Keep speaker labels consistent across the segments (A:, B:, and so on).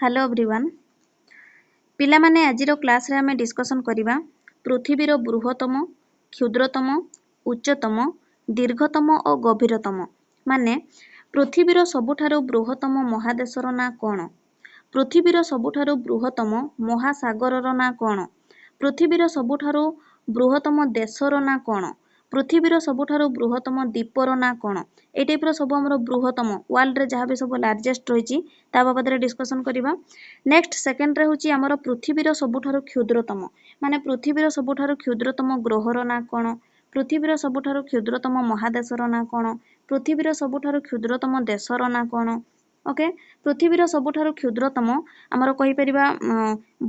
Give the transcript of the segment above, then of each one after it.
A: Hello everyone. ପିଲାମାନେ, ଆଜିର କ୍ଲାସ୍ରେ ଆମେ ଡିସ୍କସନ୍ କରିବା ପୃଥିବୀର ବୃହତ୍ତମ, କ୍ଷୁଦ୍ରତମ, ଉଚ୍ଚତମ, ଦୀର୍ଘତମ ଓ ଗଭୀରତମ। ମାନେ ପୃଥିବୀର ସବୁଠାରୁ ବୃହତ୍ତମ ମହାଦେଶର ନାଁ କ'ଣ, ପୃଥିବୀର ସବୁଠାରୁ ବୃହତ୍ତମ ମହାସାଗରର ନାଁ କ'ଣ, ପୃଥିବୀର ସବୁଠାରୁ ବୃହତ୍ତମ ଦେଶର ନାଁ କ'ଣ, ପୃଥିବୀର ସବୁଠାରୁ ବୃହତ୍ତମ ଦ୍ୱୀପର ନାଁ କ'ଣ। ଏଇ ଟାଇପ୍ର ସବୁ ଆମର ବୃହତ୍ତମ ୱାର୍ଲଡରେ ଯାହା ବି ସବୁ ଲାର୍ଜେଷ୍ଟ ରହିଛି, ତା ବାବଦରେ ଡିସ୍କସନ୍ କରିବା। ନେକ୍ସଟ ସେକେଣ୍ଡରେ ହେଉଛି ଆମର ପୃଥିବୀର ସବୁଠାରୁ କ୍ଷୁଦ୍ରତମ, ମାନେ ପୃଥିବୀର ସବୁଠାରୁ କ୍ଷୁଦ୍ରତମ ଗ୍ରହର ନାଁ କ'ଣ, ପୃଥିବୀର ସବୁଠାରୁ କ୍ଷୁଦ୍ରତମ ମହାଦେଶର ନାଁ କ'ଣ, ପୃଥିବୀର ସବୁଠାରୁ କ୍ଷୁଦ୍ରତମ ଦେଶର ନାଁ କ'ଣ। ଓକେ, ପୃଥିବୀର ସବୁଠାରୁ କ୍ଷୁଦ୍ରତମ ଆମର କହିପାରିବା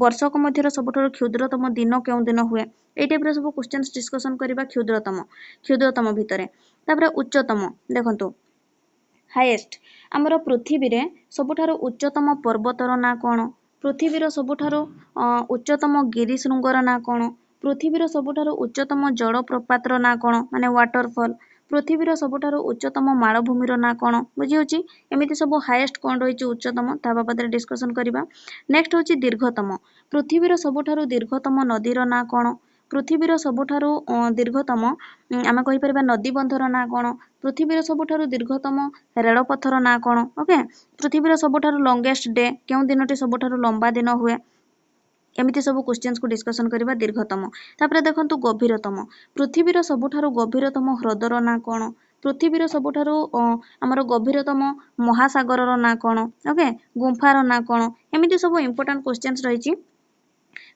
A: ବର୍ଷକ ମଧ୍ୟରେ ସବୁଠାରୁ କ୍ଷୁଦ୍ରତମ ଦିନ କେଉଁ ଦିନ ହୁଏ। ଏଇ ଟାଇପ୍ର ସବୁ କ୍ୱେଶ୍ଚନ୍ସ ଡିସ୍କସନ୍ କରିବା କ୍ଷୁଦ୍ରତମ ଭିତରେ। ତାପରେ ଉଚ୍ଚତମ ଦେଖନ୍ତୁ, ହାଇଏଷ୍ଟ, ଆମର ପୃଥିବୀରେ ସବୁଠାରୁ ଉଚ୍ଚତମ ପର୍ବତର ନାଁ କ'ଣ, ପୃଥିବୀର ସବୁଠାରୁ ଉଚ୍ଚତମ ଗିରିଶୃଙ୍ଗର ନାଁ କ'ଣ, ପୃଥିବୀର ସବୁଠାରୁ ଉଚ୍ଚତମ ଜଳପ୍ରପାତର ନାଁ କ'ଣ, ମାନେ ୱାଟରଫଲ୍, ପୃଥିବୀର ସବୁଠାରୁ ଉଚ୍ଚତମ ମାଳଭୂମିର ନାଁ କ'ଣ। ବୁଝିହେଉଛି? ଏମିତି ସବୁ ହାଇଏଷ୍ଟ କ'ଣ ରହିଛି ଉଚ୍ଚତମ, ତା ବାବଦରେ ଡିସ୍କସନ୍ କରିବା। ନେକ୍ସଟ ହେଉଛି ଦୀର୍ଘତମ। ପୃଥିବୀର ସବୁଠାରୁ ଦୀର୍ଘତମ ନଦୀର ନାଁ କ'ଣ, ପୃଥିବୀର ସବୁଠାରୁ ଦୀର୍ଘତମ ଆମେ କହିପାରିବା ନଦୀବନ୍ଧର ନାଁ କ'ଣ, ପୃଥିବୀର ସବୁଠାରୁ ଦୀର୍ଘତମ ରେଳପଥର ନାଁ କ'ଣ। ଓକେ, ପୃଥିବୀର ସବୁଠାରୁ ଲଙ୍ଗେଷ୍ଟ ଡେ, କେଉଁ ଦିନଟି ସବୁଠାରୁ ଲମ୍ବା ଦିନ ହୁଏ। ଏମିତି ସବୁ କ୍ୱେଶ୍ଚନ୍ସକୁ ଡିସ୍କସନ୍ କରିବା ଦୀର୍ଘତମ। ତାପରେ ଦେଖନ୍ତୁ ଗଭୀରତମ। ପୃଥିବୀର ସବୁଠାରୁ ଗଭୀରତମ ହ୍ରଦର ନାଁ କ'ଣ, ପୃଥିବୀର ସବୁଠାରୁ ଆମର ଗଭୀରତମ ମହାସାଗରର ନାଁ କ'ଣ, ଓକେ, ଗୁମ୍ଫାର ନାଁ କ'ଣ। ଏମିତି ସବୁ ଇମ୍ପୋର୍ଟାଣ୍ଟ କ୍ୱେଶ୍ଚନ୍ସ ରହିଛି।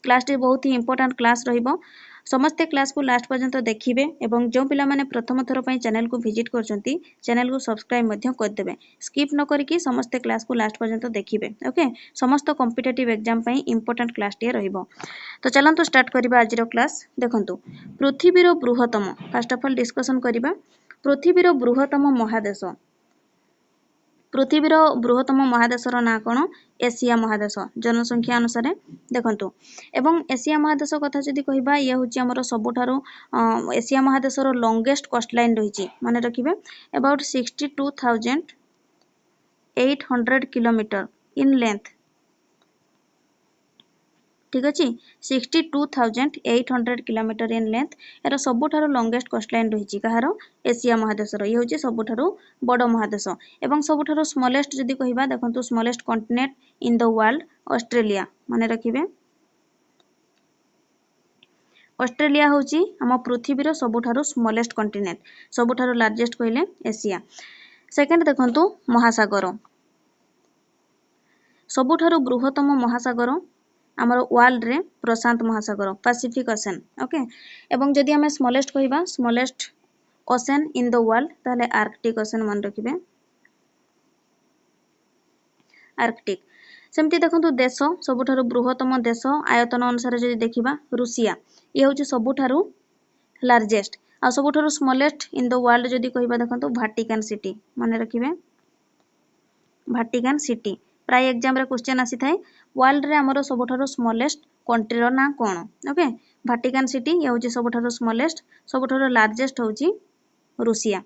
A: କ୍ଲାସଟି ବହୁତ ହି ଇମ୍ପୋର୍ଟାଣ୍ଟ କ୍ଲାସ୍ ରହିବ। ସମସ୍ତେ କ୍ଲାସକୁ ଲାଷ୍ଟ ପର୍ଯ୍ୟନ୍ତ ଦେଖିବେ ଏବଂ ଯେଉଁ ପିଲାମାନେ ପ୍ରଥମ ଥର ପାଇଁ ଚ୍ୟାନେଲକୁ ଭିଜିଟ୍ କରୁଛନ୍ତି, ଚ୍ୟାନେଲକୁ ସବସ୍କ୍ରାଇବ୍ ମଧ୍ୟ କରିଦେବେ। ସ୍କିପ୍ ନ କରିକି ସମସ୍ତେ କ୍ଲାସକୁ ଲାଷ୍ଟ ପର୍ଯ୍ୟନ୍ତ ଦେଖିବେ। ଓକେ, ସମସ୍ତ କମ୍ପିଟେଟିଭ୍ ଏକ୍ଜାମ୍ ପାଇଁ ଇମ୍ପୋର୍ଟାଣ୍ଟ କ୍ଲାସଟିଏ ରହିବ। ତ ଚାଲନ୍ତୁ ଷ୍ଟାର୍ଟ କରିବା ଆଜିର କ୍ଲାସ୍। ଦେଖନ୍ତୁ, ପୃଥିବୀର ବୃହତ୍ତମ, ଫାଷ୍ଟ ଅଫ୍ ଅଲ୍ ଡିସ୍କସନ୍ କରିବା ପୃଥିବୀର ବୃହତ୍ତମ ମହାଦେଶ। ପୃଥିବୀର ବୃହତ୍ତମ ମହାଦେଶର ନାଁ କ'ଣ? ଏସିଆ ମହାଦେଶ, ଜନସଂଖ୍ୟା ଅନୁସାରେ ଦେଖନ୍ତୁ। ଏବଂ ଏସିଆ ମହାଦେଶ କଥା ଯଦି କହିବା, ଇଏ ହେଉଛି ଆମର ସବୁଠାରୁ ଏସିଆ ମହାଦେଶର ଲଙ୍ଗେଷ୍ଟ କୋଷ୍ଟ ଲାଇନ୍ ରହିଛି। ମନେ ରଖିବେ, about 62,800 kilometer in length. ଠିକ୍ ଅଛି, 62,800 kilometer in length ଏହାର ସବୁଠାରୁ ଲଙ୍ଗେଷ୍ଟ କୋଷ୍ଟ ଲାଇନ୍ ରହିଛି। କାହାର? ଏସିଆ ମହାଦେଶର। ଇଏ ହେଉଛି ସବୁଠାରୁ ବଡ଼ ମହାଦେଶ। ଏବଂ ସବୁଠାରୁ ସ୍ମଲେଷ୍ଟ ଯଦି କହିବା, ଦେଖନ୍ତୁ, smallest continent in the world Australia. ମନେ ରଖିବେ, ଅଷ୍ଟ୍ରେଲିଆ ହେଉଛି ଆମ ପୃଥିବୀର ସବୁଠାରୁ ସ୍ମଲେଷ୍ଟ କଣ୍ଟିନେଣ୍ଟ। ସବୁଠାରୁ ଲାର୍ଜେଷ୍ଟ କହିଲେ ଏସିଆ। ସେକେଣ୍ଡ ଦେଖନ୍ତୁ ମହାସାଗର। ସବୁଠାରୁ ବୃହତ୍ତମ ମହାସାଗର ଆମର ୱାର୍ଲଡରେ ପ୍ରଶାନ୍ତ ମହାସାଗର, ପାସିଫିକ୍ ଓସେନ୍। ଓକେ, ଏବଂ ଯଦି ଆମେ ସ୍ମଲେଷ୍ଟ କହିବା, smallest ocean in the world, ତାହେଲେ ଆର୍କଟିକ୍ ଓସେନ୍। ମନେ ରଖିବେ, ଆର୍କଟିକ୍। ସେମିତି ଦେଖନ୍ତୁ ଦେଶ, ସବୁଠାରୁ ବୃହତ୍ତମ ଦେଶ ଆୟତନ ଅନୁସାରେ ଯଦି ଦେଖିବା, ରୁଷିଆ। ଇଏ ହେଉଛି ସବୁଠାରୁ ଲାର୍ଜେଷ୍ଟ। ଆଉ ସବୁଠାରୁ ସ୍ମଲେଷ୍ଟ ଇନ୍ the world ଯଦି କହିବା, ଦେଖନ୍ତୁ, ଭାଟିକାନ ସିଟି। ମନେ ରଖିବେ, ଭାଟିକାନ ସିଟି। ପ୍ରାୟ ଏକ୍ଜାମରେ କ୍ୱେଶ୍ଚନ୍ ଆସିଥାଏ, ୱାର୍ଲଡରେ ଆମର ସବୁଠାରୁ ସ୍ମଲେଷ୍ଟ କଣ୍ଟ୍ରିର ନାଁ କ'ଣ? ଓକେ, ଭାଟିକାନ ସିଟି ଇଏ ହେଉଛି ସବୁଠାରୁ ସ୍ମଲେଷ୍ଟ। ସବୁଠାରୁ ଲାର୍ଜେଷ୍ଟ ହେଉଛି ରୁଷିଆ।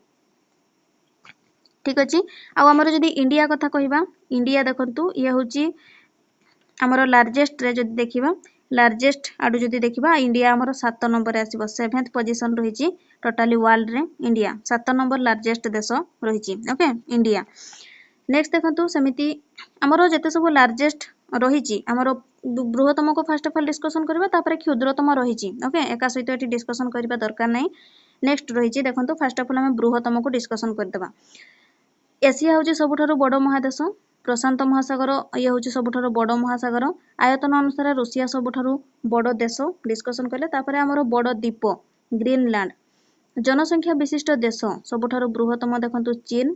A: ଠିକ୍ ଅଛି। ଆଉ ଆମର ଯଦି ଇଣ୍ଡିଆ କଥା କହିବା, ଇଣ୍ଡିଆ ଦେଖନ୍ତୁ, ଇଏ ହେଉଛି ଆମର ଲାର୍ଜେଷ୍ଟରେ ଯଦି ଦେଖିବା, ଲାର୍ଜେଷ୍ଟ ଆଡ଼ୁ ଯଦି ଦେଖିବା, ଇଣ୍ଡିଆ ଆମର 7 ନମ୍ବରରେ ଆସିବ। ସେଭେନ୍ଥ ପୋଜିସନ୍ ରହିଛି ଟୋଟାଲି ୱାର୍ଲଡରେ। ଇଣ୍ଡିଆ 7 ନମ୍ବର ଲାର୍ଜେଷ୍ଟ ଦେଶ ରହିଛି। Okay, India. ନେକ୍ସଟ ଦେଖନ୍ତୁ, ସେମିତି ଆମର ଯେତେ ସବୁ ଲାର୍ଜେଷ୍ଟ ରହିଛି, ଆମର ବୃହତ୍ତମକୁ ଫାଷ୍ଟ ଅଫ୍ ଅଲ୍ ଡିସ୍କସନ୍ କରିବା, ତାପରେ କ୍ଷୁଦ୍ରତମ ରହିଛି। ଓକେ, ଏକା ସହିତ ଏଠି ଡିସ୍କସନ୍ କରିବା ଦରକାର ନାହିଁ। ନେକ୍ସଟ ରହିଛି ଦେଖନ୍ତୁ, ଫାଷ୍ଟ ଅଫ୍ ଅଲ୍ ଆମେ ବୃହତ୍ତମକୁ ଡିସ୍କସନ୍ କରିଦେବା। ଏସିଆ ହେଉଛି ସବୁଠାରୁ ବଡ଼ ମହାଦେଶ। ପ୍ରଶାନ୍ତ ମହାସାଗର ଇଏ ହେଉଛି ସବୁଠାରୁ ବଡ଼ ମହାସାଗର। ଆୟତନ ଅନୁସାରେ ରୁଷିଆ ସବୁଠାରୁ ବଡ଼ ଦେଶ ଡିସ୍କସନ୍ କଲେ। ତାପରେ ଆମର ବଡ଼ ଦ୍ୱୀପ ଗ୍ରୀନଲ୍ୟାଣ୍ଡ। ଜନସଂଖ୍ୟା ବିଶିଷ୍ଟ ଦେଶ ସବୁଠାରୁ ବୃହତ୍ତମ ଦେଖନ୍ତୁ ଚୀନ।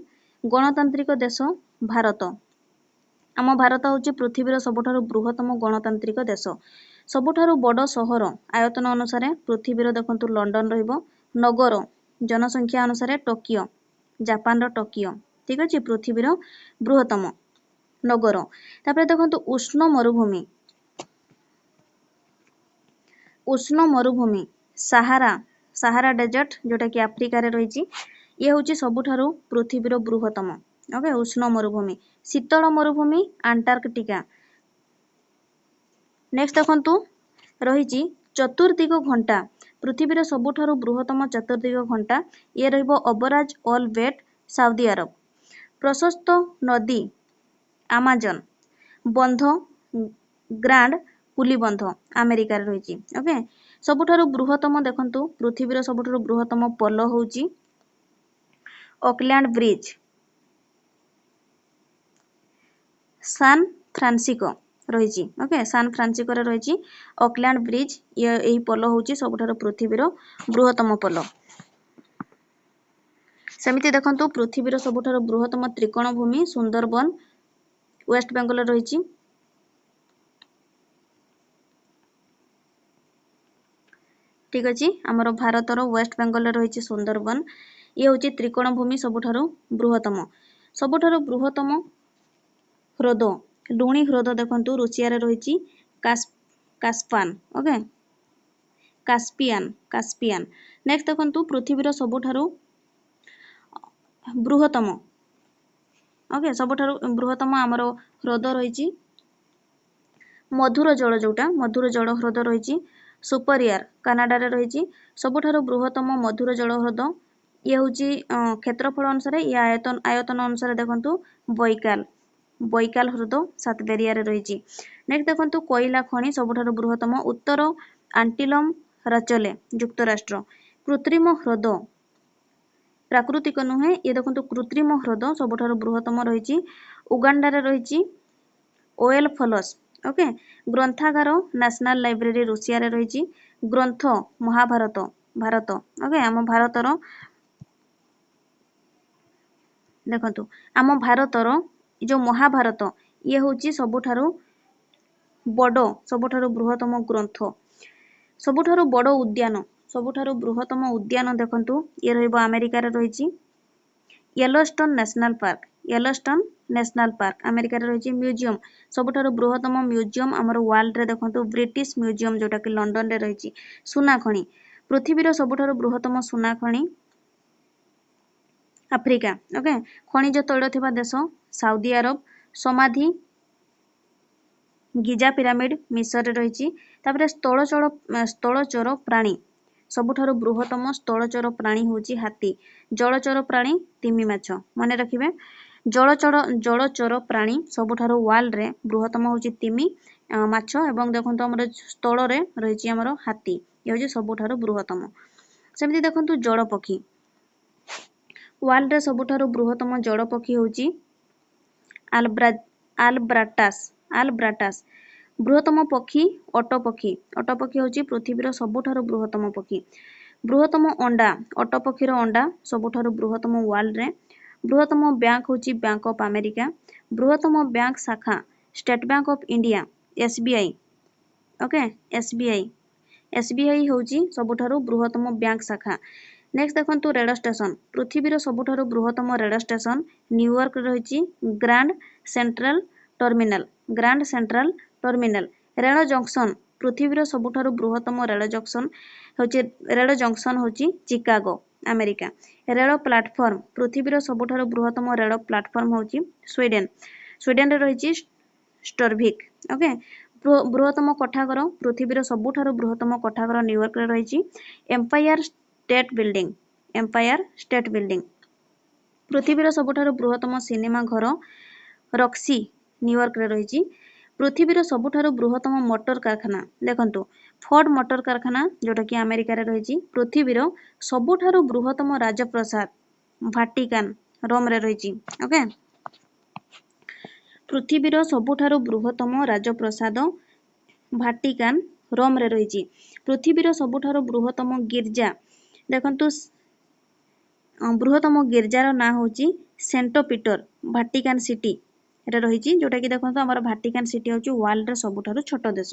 A: ଗଣତାନ୍ତ୍ରିକ ଦେଶ ଭାରତ। ଆମ ଭାରତ ହେଉଛି ପୃଥିବୀର ସବୁଠାରୁ ବୃହତ୍ତମ ଗଣତାନ୍ତ୍ରିକ ଦେଶ। ସବୁଠାରୁ ବଡ଼ ସହର ଆୟତନ ଅନୁସାରେ ପୃଥିବୀର ଦେଖନ୍ତୁ ଲଣ୍ଡନ ରହିବ। ନଗର ଜନସଂଖ୍ୟା ଅନୁସାରେ ଟୋକିଓ, ଜାପାନର ଟୋକିଓ। ଠିକ୍ ଅଛି, ପୃଥିବୀର ବୃହତ୍ତମ ନଗର। ତାପରେ ଦେଖନ୍ତୁ ଉଷ୍ଣ ମରୁଭୂମି। ଉଷ୍ଣ ମରୁଭୂମି ସାହାରା, ସାହାରା ଡେଜର୍ଟ, ଯୋଉଟାକି ଆଫ୍ରିକାରେ ରହିଛି, ଇଏ ହେଉଛି ସବୁଠାରୁ ପୃଥିବୀର ବୃହତ୍ତମ, ଓକେ, ଉଷ୍ଣ ମରୁଭୂମି। ଶୀତଳ ମରୁଭୂମି ଆଣ୍ଟାର୍କଟିକା। ନେକ୍ସଟ ଦେଖନ୍ତୁ ରହିଛି ଚତୁର୍ଦିଗ ଘଣ୍ଟା। ପୃଥିବୀର ସବୁଠାରୁ ବୃହତ୍ତମ ଚତୁର୍ଦିଗ ଘଣ୍ଟା ଇଏ ରହିବ ଅବରାଜ ଅଲ ବେଟ୍, ସାଉଦି ଆରବ। ପ୍ରଶସ୍ତ ନଦୀ ଆମାଜନ। ବନ୍ଧ ଗ୍ରାଣ୍ଡ କୁଲି ବନ୍ଧ ଆମେରିକାରେ ରହିଛି। ଓକେ, ସବୁଠାରୁ ବୃହତ୍ତମ ଦେଖନ୍ତୁ ପୃଥିବୀର ସବୁଠାରୁ ବୃହତ୍ତମ ପୋଲ ହେଉଛି ଅକଲ୍ୟାଣ୍ଡ ବ୍ରିଜ, ସାନ୍ ଫ୍ରାନ୍ସିକୋ ରହିଛି। ଓକେ, ସାନ୍ ଫ୍ରାନ୍ସିକୋରେ ରହିଛି ଅକଲ୍ୟାଣ୍ଡ ବ୍ରିଜ। ଇଏ ଏହି ପୋଲ ହେଉଛି ସବୁଠାରୁ ପୃଥିବୀର ବୃହତ୍ତମ ପୋଲ। ସେମିତି ଦେଖନ୍ତୁ ପୃଥିବୀର ସବୁଠାରୁ ବୃହତ୍ତମ ତ୍ରିକୋଣ ଭୂମି ସୁନ୍ଦରବନ ୱେଷ୍ଟ ବେଙ୍ଗଲରେ ରହିଛି। ଠିକ ଅଛି, ଆମର ଭାରତର ୱେଷ୍ଟ ବେଙ୍ଗଲରେ ରହିଛି ସୁନ୍ଦରବନ। ଇଏ ହେଉଛି ତ୍ରିକୋଣ ଭୂମି ସବୁଠାରୁ ବୃହତ୍ତମ। ସବୁଠାରୁ ବୃହତ୍ତମ ହ୍ରଦ ଲୁଣି ହ୍ରଦ ଦେଖନ୍ତୁ ରୁଷିଆରେ ରହିଛି Caspian. Okay, Caspian, Caspian. Next ଦେଖନ୍ତୁ ପୃଥିବୀର ସବୁଠାରୁ ବୃହତ୍ତମ, ଓକେ, ସବୁଠାରୁ ବୃହତ୍ତମ ଆମର ହ୍ରଦ ରହିଛି ମଧୁର ଜଳ, ଯୋଉଟା ମଧୁର ଜଳ ହ୍ରଦ ରହିଛି ସୁପରିୟାର କାନାଡାରେ ରହିଛି। ସବୁଠାରୁ ବୃହତ୍ତମ ମଧୁର ଜଳ ହ୍ରଦ ଇଏ ହେଉଛି କ୍ଷେତ୍ରଫଳ ଅନୁସାରେ, ଇଏ ଆୟତନ ଅନୁସାରେ ଦେଖନ୍ତୁ ବୈକାଲ, ବୈକାଲ ହ୍ରଦ ସାତବେରିଆରେ ରହିଛି। ନେକ୍ସଟ ଦେଖନ୍ତୁ କୋଇଲା ଖଣି ସବୁଠାରୁ ବୃହତ୍ତମ ଉତ୍ତର ଆଣ୍ଟିଲମ ରାଚଲେ ଯୁକ୍ତରାଷ୍ଟ୍ର। କୃତ୍ରିମ ହ୍ରଦ, ପ୍ରାକୃତିକ ନୁହେଁ, ଇଏ ଦେଖନ୍ତୁ କୃତ୍ରିମ ହ୍ରଦ ସବୁଠାରୁ ବୃହତ୍ତମ ରହିଛି ଉଗାଣ୍ଡାରେ ରହିଛି ଓଏଲ ଫଲସ୍। ଓକେ, ଗ୍ରନ୍ଥାଗାର ନ୍ୟାସନାଲ ଲାଇବ୍ରେରୀ ରୁଷିଆରେ ରହିଛି। ଗ୍ରନ୍ଥ ମହାଭାରତ ଭାରତ। ଓକେ, ଆମ ଭାରତର ଦେଖନ୍ତୁ ଆମ ଭାରତର ଯୋଉ ମହାଭାରତ ଇଏ ହେଉଛି ସବୁଠାରୁ ବଡ଼, ସବୁଠାରୁ ବୃହତ୍ତମ ଗ୍ରନ୍ଥ। ସବୁଠାରୁ ବଡ଼ ଉଦ୍ୟାନ, ସବୁଠାରୁ ବୃହତ୍ତମ ଉଦ୍ୟାନ ଦେଖନ୍ତୁ ଇଏ ରହିବ ଆମେରିକାରେ ରହିଛି Yellowstone national park, Yellowstone national park ଆମେରିକାରେ ରହିଛି। ମ୍ୟୁଜିୟମ, ସବୁଠାରୁ ବୃହତ୍ତମ ମ୍ୟୁଜିୟମ ଆମର ୱାର୍ଲଡରେ ଦେଖନ୍ତୁ ବ୍ରିଟିଶ ମ୍ୟୁଜିୟମ ଯୋଉଟାକି ଲଣ୍ଡନରେ ରହିଛି। ସୁନା ଖଣି, ପୃଥିବୀର ସବୁଠାରୁ ବୃହତ୍ତମ ସୁନା ଖଣି ଆଫ୍ରିକା। ଓକେ, ଖଣିଜ ତୈଳ ଥିବା ଦେଶ ସାଉଦି ଆରବ। ସମାଧି ଗିଜା ପିରାମିଡ ମିଶରରେ ରହିଛି। ତାପରେ ସ୍ଥଳଚର ପ୍ରାଣୀ, ସବୁଠାରୁ ବୃହତ୍ତମ ସ୍ଥଳଚର ପ୍ରାଣୀ ହେଉଛି ହାତୀ। ଜଳଚର ପ୍ରାଣୀ ତିମି ମାଛ, ମନେ ରଖିବେ। ଜଳଚର ପ୍ରାଣୀ ସବୁଠାରୁ ୱାର୍ଲଡରେ ବୃହତ୍ତମ ହେଉଛି ତିମି ମାଛ, ଏବଂ ଦେଖନ୍ତୁ ଆମର ସ୍ଥଳରେ ରହିଛି ଆମର ହାତୀ, ଇଏ ହେଉଛି ସବୁଠାରୁ ବୃହତ୍ତମ। ସେମିତି ଦେଖନ୍ତୁ ଜଳପକ୍ଷୀ, ୱାର୍ଲଡରେ ସବୁଠାରୁ ବୃହତ୍ତମ ଜଳପକ୍ଷୀ ହେଉଛି ଆଲବ୍ରାଟାସ୍, ଆଲବ୍ରାଟାସ୍। ବୃହତ୍ତମ ପକ୍ଷୀ ଓଟ ପକ୍ଷୀ, ଓଟ ପକ୍ଷୀ ହେଉଛି ପୃଥିବୀର ସବୁଠାରୁ ବୃହତ୍ତମ ପକ୍ଷୀ। ବୃହତ୍ତମ ଅଣ୍ଡା, ଓଟ ପକ୍ଷୀର ଅଣ୍ଡା ସବୁଠାରୁ ବୃହତ୍ତମ ୱାର୍ଲଡରେ। ବୃହତ୍ତମ ବ୍ୟାଙ୍କ ହେଉଛି ବ୍ୟାଙ୍କ ଅଫ୍ ଆମେରିକା। ବୃହତ୍ତମ ବ୍ୟାଙ୍କ ଶାଖା state bank of India, SBI. Okay, SBI, SBI ହେଉଛି ସବୁଠାରୁ ବୃହତ୍ତମ ବ୍ୟାଙ୍କ ଶାଖା। ନେକ୍ସଟ ଦେଖନ୍ତୁ ରେଳ ଷ୍ଟେସନ, ପୃଥିବୀର ସବୁଠାରୁ ବୃହତ୍ତମ ରେଳ ଷ୍ଟେସନ ନ୍ୟୁୟର୍କରେ ରହିଛି grand central terminal, grand central terminal. ରେଳ ଜଙ୍କସନ, ପୃଥିବୀର ସବୁଠାରୁ ବୃହତ୍ତମ ରେଳ ଜଙ୍କସନ ହେଉଛି, ରେଳ ଜଙ୍କସନ ହେଉଛି ଚିକାଗୋ ଆମେରିକା। ରେଳ ପ୍ଲାଟଫର୍ମ, ପୃଥିବୀର ସବୁଠାରୁ ବୃହତ୍ତମ ରେଳ ପ୍ଲାଟଫର୍ମ ହେଉଛି ସ୍ୱିଡେନ, ସ୍ୱିଡେନରେ ରହିଛି ଷ୍ଟରଭିକ୍। ଓକେ, ବୃହତ୍ତମ କୋଠାଘର, ପୃଥିବୀର ସବୁଠାରୁ ବୃହତ୍ତମ କୋଠାଘର ନ୍ୟୁୟର୍କରେ ରହିଛି empire state building, empire state building. ପୃଥିବୀର ସବୁଠାରୁ ବୃହତ୍ତମ ସିନେମା ଘର ରକ୍ସି ନ୍ୟୁୟର୍କରେ ରହିଛି। ପୃଥିବୀର ସବୁଠାରୁ ବୃହତ୍ତମ ମୋଟର କାରଖାନା ଦେଖନ୍ତୁ ଫୋର୍ଡ ମୋଟର କାରଖାନା ଯୋଉଟାକି ଆମେରିକାରେ ରହିଛି। ପୃଥିବୀର ସବୁଠାରୁ ବୃହତ୍ତମ ରାଜପ୍ରାସାଦ ଭାଟିକାନ ରୋମରେ ରହିଛି। ଓକେ, ପୃଥିବୀର ସବୁଠାରୁ ବୃହତ୍ତମ ରାଜପ୍ରାସାଦ ଭାଟିକାନ ରୋମରେ ରହିଛି। ପୃଥିବୀର ସବୁଠାରୁ ବୃହତ୍ତମ ଗିର୍ଜା ଦେଖନ୍ତୁ ବୃହତ୍ତମ ଗିର୍ଜାର ନାଁ ହେଉଛି ସେଣ୍ଟ ପିଟର ଭାଟିକାନ ସିଟି ରେ ରହିଛି, ଯୋଉଟାକି ଦେଖନ୍ତୁ ଆମର ଭାଟିକାନ ସିଟି ହେଉଛି ୱାର୍ଲଡର ସବୁଠାରୁ ଛୋଟ ଦେଶ।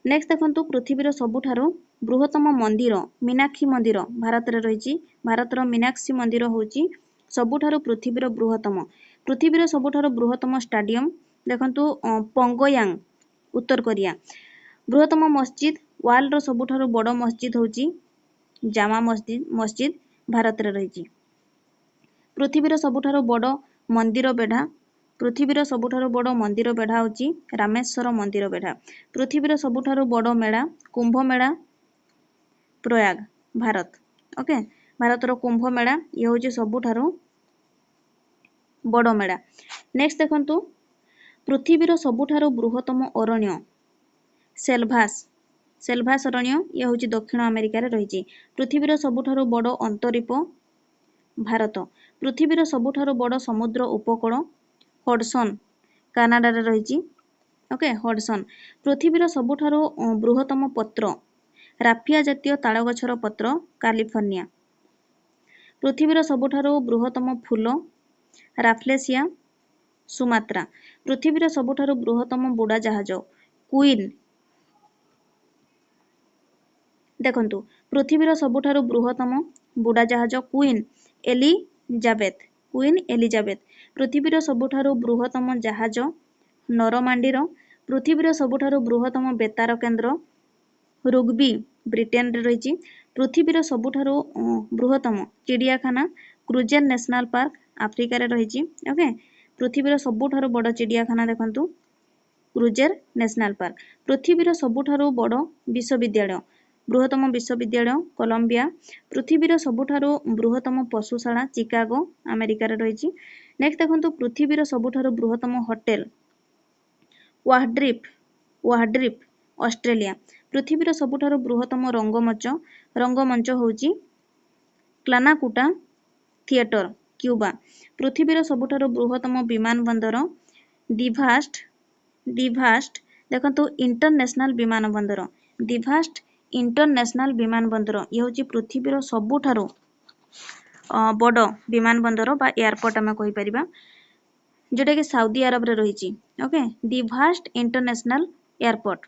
A: ନେକ୍ସଟ ଦେଖନ୍ତୁ ପୃଥିବୀର ସବୁଠାରୁ ବୃହତ୍ତମ ମନ୍ଦିର ମୀନାକ୍ଷୀ ମନ୍ଦିର ଭାରତରେ ରହିଛି। ଭାରତର ମୀନାକ୍ଷୀ ମନ୍ଦିର ହେଉଛି ସବୁଠାରୁ ପୃଥିବୀର ବୃହତ୍ତମ। ପୃଥିବୀର ସବୁଠାରୁ ବୃହତ୍ତମ ଷ୍ଟାଡିୟମ ଦେଖନ୍ତୁ ପଙ୍ଗୟାଙ୍ଗ ଉତ୍ତର କୋରିଆ। ବୃହତ୍ତମ ମସଜିଦ, ୱାର୍ଲଡର ସବୁଠାରୁ ବଡ଼ ମସଜିଦ ହେଉଛି ଜାମା ମସଜିଦ ଭାରତରେ ରହିଛି। ପୃଥିବୀର ସବୁଠାରୁ ବଡ଼ ମନ୍ଦିର ବେଢ଼ା ପୃଥିବୀର ସବୁଠାରୁ ବଡ଼ ମନ୍ଦିର ବେଢ଼ା ହେଉଛି ରାମେଶ୍ୱର ମନ୍ଦିର ବେଢ଼ା। ପୃଥିବୀର ସବୁଠାରୁ ବଡ଼ ମେଳା କୁମ୍ଭମେଳା, ପ୍ରୟାଗ, ଭାରତ। ଓକେ, ଭାରତର କୁମ୍ଭ ମେଳା ଇଏ ହେଉଛି ସବୁଠାରୁ ବଡ଼ ମେଳା। ନେକ୍ସଟ ଦେଖନ୍ତୁ, ପୃଥିବୀର ସବୁଠାରୁ ବୃହତ୍ତମ ଅରଣ୍ୟ ସେଲଭାସ, ସେଲଭାସ ଅରଣ୍ୟ ଇଏ ହେଉଛି ଦକ୍ଷିଣ ଆମେରିକାରେ ରହିଛି। ପୃଥିବୀର ସବୁଠାରୁ ବଡ଼ ଅନ୍ତରୀପ ଭାରତ। ପୃଥିବୀର ସବୁଠାରୁ ବଡ଼ ସମୁଦ୍ର ଉପକୂଳ ହଡସନ୍, କାନାଡାରେ ରହିଛି। Okay, Hudson. ପୃଥିବୀର ସବୁଠାରୁ ବୃହତ୍ତମ ପତ୍ର ରାଫିଆ ଜାତୀୟ ତାଳଗଛର ପତ୍ର, କାଲିଫର୍ଣ୍ଣିଆ। ପୃଥିବୀର ସବୁଠାରୁ ବୃହତ୍ତମ ଫୁଲ ରାଫ୍ଲେସିଆ, ସୁମାତ୍ରା। ପୃଥିବୀର ସବୁଠାରୁ ବୃହତ୍ତମ ବୁଡ଼ାଜାହାଜ କୁଇନ୍। ଦେଖନ୍ତୁ, ପୃଥିବୀର ସବୁଠାରୁ ବୃହତ୍ତମ ବୁଡ଼ାଜାହାଜ କୁଇନ୍ ଏଲିଜାବେଥ, କୁଇନ୍ ଏଲିଜାବେଥ। ପୃଥିବୀର ସବୁଠାରୁ ବୃହତ୍ତମ ଜାହାଜ ନରମାଣ୍ଡିର। ପୃଥିବୀର ସବୁଠାରୁ ବୃହତ୍ତମ ବେତାର କେନ୍ଦ୍ର ରୁଗବି, ବ୍ରିଟେନରେ ରହିଛି। ପୃଥିବୀର ସବୁଠାରୁ ବୃହତ୍ତମ ଚିଡ଼ିଆଖାନା କ୍ରୁଜେର ନ୍ୟାସନାଲ ପାର୍କ, ଆଫ୍ରିକାରେ ରହିଛି। ଓକେ, ପୃଥିବୀର ସବୁଠାରୁ ବଡ଼ ଚିଡ଼ିଆଖାନା ଦେଖନ୍ତୁ କ୍ରୁଜେର ନ୍ୟାସନାଲ ପାର୍କ। ପୃଥିବୀର ସବୁଠାରୁ ବଡ଼ ବିଶ୍ୱବିଦ୍ୟାଳୟ, ବୃହତ୍ତମ ବିଶ୍ୱବିଦ୍ୟାଳୟ କଲମ୍ବିଆ। ପୃଥିବୀର ସବୁଠାରୁ ବୃହତ୍ତମ ପଶୁଶାଳା ଚିକାଗୋ, ଆମେରିକାରେ ରହିଛି। ନେକ୍ସଟ ଦେଖନ୍ତୁ, ପୃଥିବୀର ସବୁଠାରୁ ବୃହତ୍ତମ ହୋଟେଲ ୱାହଡ୍ରିଫ୍, ୱାହଡ୍ରିଫ୍, ଅଷ୍ଟ୍ରେଲିଆ। ପୃଥିବୀର ସବୁଠାରୁ ବୃହତ୍ତମ ରଙ୍ଗମଞ୍ଚ, ରଙ୍ଗମଞ୍ଚ ହେଉଛି କ୍ଲାନାକୁଟା ଥିଏଟର, କ୍ୟୁବା। ପୃଥିବୀର ସବୁଠାରୁ ବୃହତ୍ତମ ବିମାନ ବନ୍ଦର ଦିଭାଷ୍ଟ, ଦିଭାଷ୍ଟ ଦେଖନ୍ତୁ ଇଣ୍ଟରନ୍ୟାସନାଲ ବିମାନ ବନ୍ଦର, ଦିଭାଷ୍ଟ ଇଣ୍ଟରନ୍ୟାସନାଲ ବିମାନ ବନ୍ଦର ଇଏ ହେଉଛି ପୃଥିବୀର ସବୁଠାରୁ ବଡ଼ ବିମାନ ବନ୍ଦର ବା ଏୟାରପୋର୍ଟ ଆମେ କହିପାରିବା, ଯେଉଁଟାକି ସାଉଦି ଆରବରେ ରହିଛି। ଓକେ, ଦିଭାଷ୍ଟ ଇଣ୍ଟରନ୍ୟାସନାଲ ଏୟାରପୋର୍ଟ।